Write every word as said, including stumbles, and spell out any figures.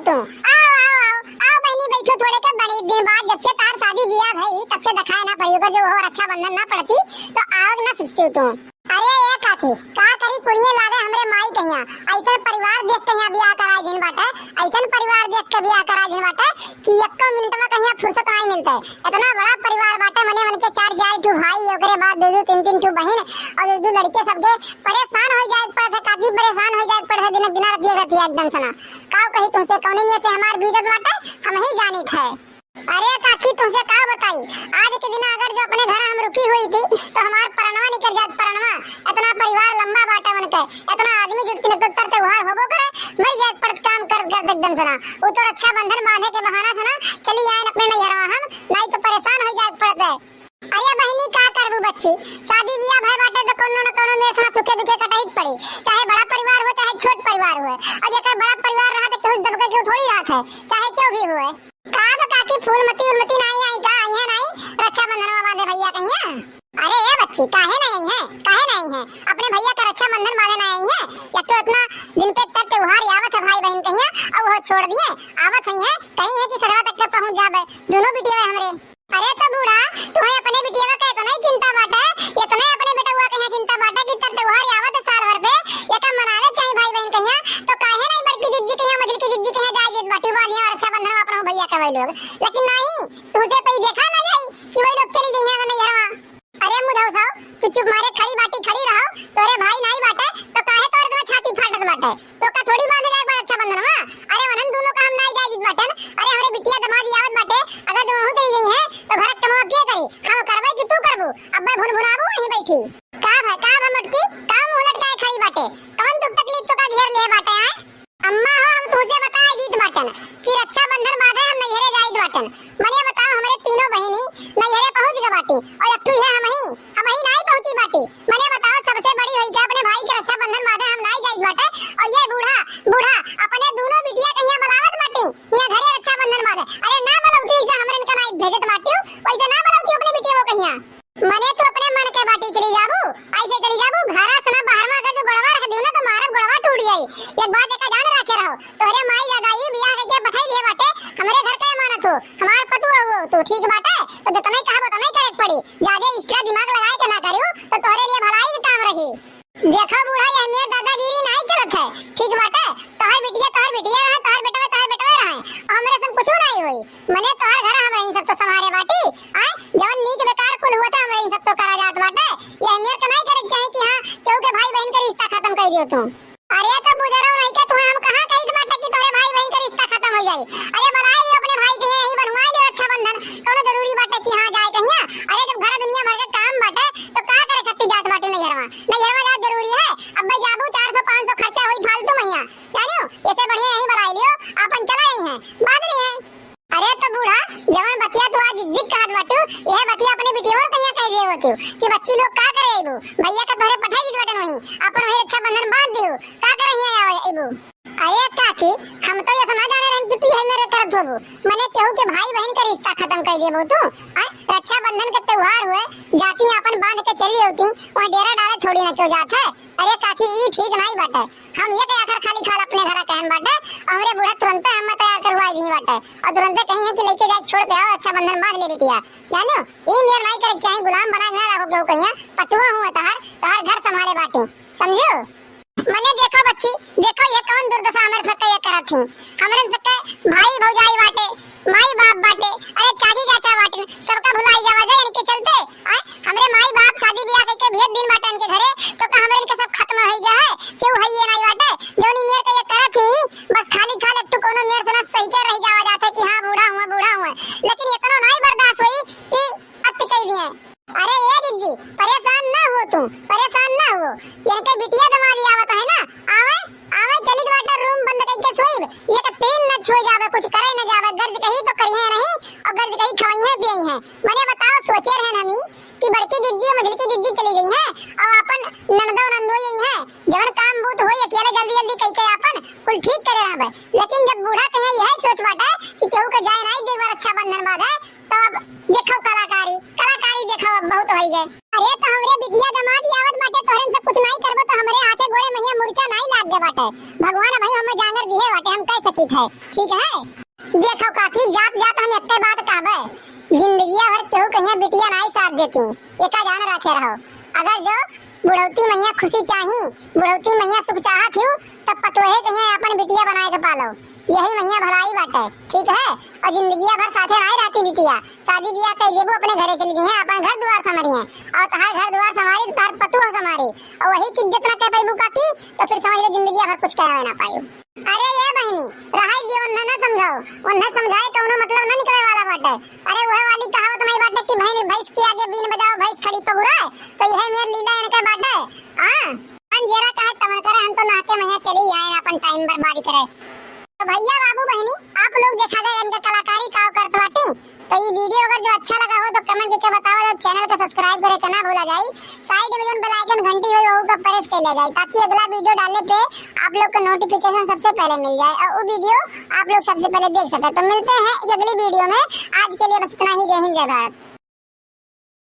तू। आओ, आओ, आओ, आओ बहिनी, बैठो थोड़े के। बड़ी दिन बाद जब से तार शादी बियाह भई, तब से देखाए ना पड़ी, अगर जो वो रक्षाबंधन ना पड़ती, तो आओ ना सोचती तू। अरे ए काकी, का करी, कुलिये लागे हमरे माई कहिया। अइसन परिवार देख के यहाँ बियाह कराए दिन बाटे, अइसन परिवार देख के बियाह कराए दिन बाटे कि एक्को मिनट में कहिया फुर्सत नाई मिलते। इतना बड़ा परिवार बाटे, मने मन के चार चार ठो भाई, ओकरे बाद दो दो तीन तीन ठो बहिन और दो दो लड़के, सबके परेशान हो जाए पड़त है काकी, परेशान हो जाए पड़त है, दिन दिन रतिया रतिया एकदम से ना। का कही तुमसे, कौने में से हमार बीतत बाटे, हम ही जानित है। अरे काकी, तुमसे का बताई, आज के दिन अगर जो अपने घर हम रुकी हुई थी, तो हमार परनवा निकल जात, परनवा। इतना परिवार लंबा बाटे मन के, इतना आदमी जुट के निकल तर त्योहार होबो करे, मर जाए पड़त काम कर, कर एकदम से ना। वो तो रक्षाबंधन बांधे के बहाना से ना चली आए अपने नैहरवा हम, नहीं तो परेशान हो जाए पड़त है। अरे बहिनी, का करबू बच्ची, शादी बियाह भय बाटे तो कोनो न कोनो में से ना सुखे दुखे कटाई के पड़ी, चाहे बड़ा परिवार हो चाहे छोट परिवार हो। और जेकर बड़ा परिवार रहा तो केहू दबके केहू थोड़ी रहत है, चाहे केहू भी हुए। का बा काकी, फूलमती उलमती नाई आई का? आई है नाई रक्षाबंधन में बांधे भैया कहिया? अरे ए बच्ची, काहे नहीं आई है, काहे नहीं आई है? अपने भैया का रक्षाबंधन बांधे नहीं आई है? या तो इतना दिन पे इतना त्योहार आवत है भाई बहन कहिया, अब वो छोड़ दिए, आवत हुई है, कहीं है कि सरवा तक के पहुंच जाबे दोनों बिटिया हमरे। अरे तो बूढ़ा, तुम्हें अपने बिटिया का इतना ही चिंता बाटे, इतना ही अपने बेटवा के यहाँ चिंता बाटे कि तब त्योहार आवत है साल भर पे, एका मनावे चाहिए भाई बहन कहिया, तो काहे नहीं बड़की जिज्जी कहिया, मझिलकी जिज्जी कहिया जाए देत बाटी, बांधिया रक्षाबंधन में अपना भैया के वही लोग। लेकिन नहीं, तुझे तो ये देखा ना जाई कि वही लोग चली गई हैं नैहरवा। अरे मुझौसाओ, तू चुप मारे खड़ी बाटी खड़ी रहो, तोरे भाई नहीं बाटे तो काहे तोरे इतना छाती फाटत बाटे? तो का थोड़ी बांधे जाए बा रक्षाबंधन में? अरे वनन दोनों का हम नाई जाए जीत बाटन। अरे हमरे बिटिया दमाद आवत बाटे, अगर दोनों चली गई हैं तो घर कमवा के करी? हम करबे कि तू करबू? अब्बे भुनभुनाबू वहीं बैठी। का भा, का भा मोटकी, का मुंह लटकाए खड़ी बाटे? कौन दुख तकलीफ तो का घेर ले बाटे आए? अम्मा हो, हम तुझे बताए जीत बाटन कि रक्षाबंधन बांधे हम नैहरे जाइत बाटन। मने बताओ, हमरे तीनों बहिनी नैहरे पहुंच गए बाटी और एक ठू है हम ही, हम ही नाई पहुंची बाटी। मने बताओ, सबसे बड़ी होई के अपने भाई के रक्षाबंधन बांधे हम नाई जाइत बाटे और ये बूढ़ा, बूढ़ा अपने दोनों बिटिया के यहाँ बुलावत बाटी, यहाँ घरे रक्षाबंधन बांधे। अरे ना बुलावती, ऐसे हमरे इनका नाई भेजत बाटी, वैसे ना बुलावती अपने बिटिया को कहिया। मने तू अपने मन के बाटी चली जाबू, ऐसे चली जाबू, घरा से ना बाहर में अगर जो गोड़वा रख दियो ना तो मारब गोड़वा टूट जाई। एक बात एका जान रखे रहो, तोहरे माई दादा ई बियाह करके पठाई दिए बाटे, हमरे घर के अमानत हो, हमार पतोह हो तू, ठीक बाटे? तो जितना ही कहबो उतना ही करे के पड़ी, ज्यादा extra दिमाग लगाए के ना करियो तो तोहरे लिए भलाई के काम रही। देखो बूढ़ा, ये मेर दादागिरी नाई चलत है, ठीक बाटे? तोहर बिटिया तोहर बिटिया रहे, तोहर बेटवा तोहर बेटवा रहे, और हमरे से कुछ नाई होई। मने तोहर घर हम रही सब तो संभारे बाटी, आय? जवन नीक बेकार कुल हुआ था, हमरे सब तो करा जात बाटे। ये मेर के नाई करे के चाही कि हाँ, केहू के भाई बहन के रिश्ता खत्म कर दियो तू। अरे तो बुजरो नहीं के, तुम्हें हम कहाँ कही बाटे कि तोहरे भाई बहन के रिश्ता खत्म हो जाई? अरे बुलाए लियो अपने भाई के, यहीं बनवाए लियो रक्षाबंधन, कौनो जरूरी बाटे कि हाँ जाए कहिया? अरे जब घर दुनिया भर के काम बाटे, तो का करे खातिर जात बाटे नैहरवा? नैहरवा जात जरूरी है? अब्बे जाबू, चार सौ पाँच सौ खर्चा होई फालतू मैया, जानियो? ऐसे बढ़िया यहीं बुलाए लियो, अपन चला यहीं है, बात नहीं है। अरे तो बूढ़ा, जवन बतिया तू आज जिक कहत बाटू, यह बतिया अपने बिटिया के यहाँ कह दिए होती कि बच्ची लोग का करे अइबू, भैया का तोहरे पठाई दीत बाटन वहीं, अपन वहीं रक्षाबंधन बांध दियो, का करे यहाँ आवे अइबू? अरे काकी, हम तो ये तो ना जाने रहन कि तू यही मेरे तरफ होबू, मने केहू के भाई बहन का रिश्ता खत्म कर देबू तू। आय, रक्षाबंधन के त्योहार हुए, जाती हैं अपन बांध के चली होती, वहाँ डेरा डाले थोड़ी ना क्यों जात है। अरे काकी, ई ठीक नाई बाटे। हम एक आखर खाली खाल अपने घरा कहन बाटे, हमरे बूढ़ा तुरंते हमें तैयार करवाई दी बाटे और तुरंते कही है कि लेके जाए छोड़ के आओ, रक्षाबंधन बांध ले बिटिया। जानो, ई मेर नाई करे के चाही, गुलाम बना के ना रखो केहू कहिया, पतुआ हुआ तहार, तहार घर संभाले बाटे, समझियो? मने देखो बच्ची, देखो ये कौन दुर्दशा हमरे सबके ये करत ही। हमरे सबके भाई भौजाई बाटे, माई बाप बाटे, अरे चाची चाचा बाटे, सबका भुलाई जावा जाए इनके चलते। आय, हमरे माई बाप शादी बियाह करके भेज दिन बाटे इनके घरे, तो का हमरे इनके सब खत्म हो गया है? केहू है ये नाई बाटे, जौनी मेर के ये करत ही, बस खाली खाल एक ठो कोनो मेर से ना सही के रह जावा जाते कि हाँ बूढ़ा हुआ, बूढ़ा हुआ, लेकिन इतना नाई बर्दाश्त होई कि अति कह दिए। अरे ए जिज्जी, परेशान ना हो तू, परेशान ना हो। इनके बिटिया दमाद आवत है ना, आवे, आवे चलित बाटे रूम बंद करके सोइब। एक तीन न छुए जावे, कुछ करे न जावे, गर्ज कही तो करिए नहीं और गर्ज कही खवाई है पियई है। मने बताओ, सोचे रहन हमी कि बड़की जिज्जी, मझलकी जिज्जी चली गई है और अपन ननदो नंदो यही है, जवन काम बूत होई अकेले जल्दी जल्दी कई के अपन कुल ठीक करे रहबे। लेकिन जब बूढ़ा कहे यही सोच बाटे कि केहू के जाए नहीं देवर रक्षाबंधन बांधे, तो अब देखो कलाकारी, कलाकारी देखो अब बहुत होई गए। अरे तो हमरे बिटिया दमाद ही आवत बाटे, तोहरे से कुछ नहीं करबो तो हमरे हाथे गोड़े मैया मुर्चा नहीं लाग गए बाटे। भगवान भाई हमें जांग दिहे बाटे, हम कह सकित है, ठीक है? देखो काकी, जात जात हम एक्के बात कहबे, जिंदगिया भर केहू कहिया बिटिया नाई साथ देती, एका जान रखे रहो। अगर जो बुढ़ौती मैया खुशी चाही, बुढ़ौती मैया सुख चाहत हिउ, तब पतोहे कहिया अपन बिटिया बनाए के पालो, यही मैया भलाई बाटे, ठीक है? और जिंदगिया भर साथे नाई रहती बिटिया, शादी ब्याह कर देबू, अपने घरे चली गई है, अपन घर दुआर संभारी है, और तहार घर दुआर संभारी तो तहार पतोह संभारी, और वही की इज्जत ना कर पाइबू काकी, तो फिर समझ लो जिंदगिया भर कुछ कहवे ना पायू। अरे ये बहिनी, रहाई जे उन्हें ना समझाओ, उन्हें समझाए कौनो मतलब ना निकले वाला बाटे। अरे वह वाली कहावत नहीं बाटे कि बहिनी भैंस के आगे बीन बजाओ, भैंस खड़ी पगुराए, तो यह मेर लीला इनके बाटे। हाँ, अपन जेरा कहे तमन करे, हम तो नहा के मैया चली आए, अपन टाइम बर्बादी करे। तो भैया बाबू बहिनी, आप लोग देखा गए इनके कलाकारी का करत बाटी, तो ये वीडियो अगर जो अच्छा लगा हो तो कमेंट करके बताओ, और चैनल को सब्सक्राइब करे के ना भूला जाई। साइड में जोन बेल आइकन घंटी होई वहू का प्रेस कर लिया जाए, ताकि अगला वीडियो डालने पे आप लोग को नोटिफिकेशन सबसे पहले मिल जाए और वो वीडियो आप लोग सबसे पहले देख सके। तो मिलते हैं एक अगली वीडियो में, आज के लिए बस इतना ही। जय हिंद, जय भारत।